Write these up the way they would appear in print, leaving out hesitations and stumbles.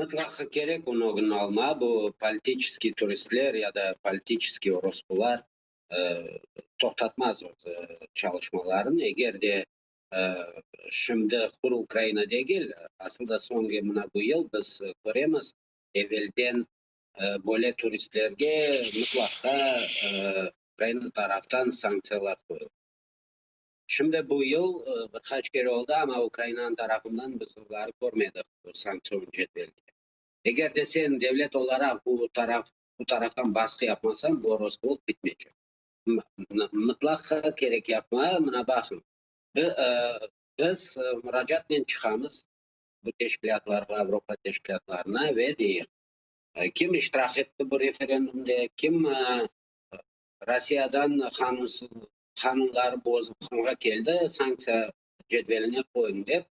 Mıtlaqa kerek onıñ ögüni alma, bu politiçeskiy turistler ya da politiçeskiy orospular toqtatmaz öz çalışmalarını, eger de şimdi quru Ukraina degil, asıl da soñki mına bu yıl biz köremiz, evelden böyle turistlerge mıtlaqa Ukraina taraftan sanktsiyalar qoyuldı. Şimdi bu yıl bir qaç kere oldı, amma Ukrainanıñ tarafından biz oları körmedik bu sanktsion cedvelde. Eger de sen devlet olaraq bu taraf bu taraftan basqı yapmasañ, bu orospulıq bitmeycek. Mıtlaqa kerek yapma, mına baqıñ, biz muracaatnen çıqamız bu teşkilâtlarğa, Avropa teşkilâtlarına ve deyik, kim iştirak etti bu referendumde, kim Rossiyadan qanunsız qanunları bozıp Qırımğa keldi, sanktsiya cedveline qoyuñ dep,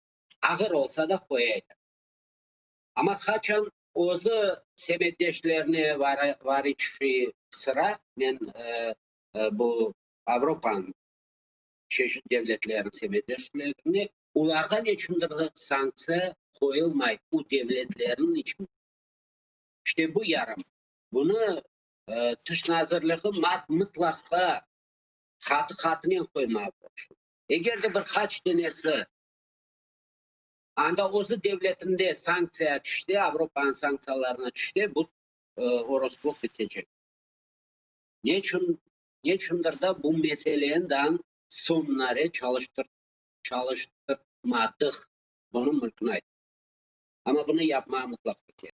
ağır olsa da qoyaylar. Amma qaçan özü semetdeşlerine variçi sıra, men bu Avropanıñ çeşit devletleriniñ semetdeşlerine, olarğa neçündir sanktsiya qoyulmay bu devletlerniñ içinde. İşte bu yaramay. Bunı Tış nazirligi mıtlaqa qatı-qatınen qoymalı. Eger de bir qaç denesi anda özü devletinde sanktsiya tüşse, Avropanıñ sanktsiyalarına tüşse, bu orosplıq bitecek. Neçün, neçündir da bu meseleni daa soñunare çalıştır, çalıştırmadıq, bunı mümkün aytmaq. Amma bunı yapmağa mıtlaq.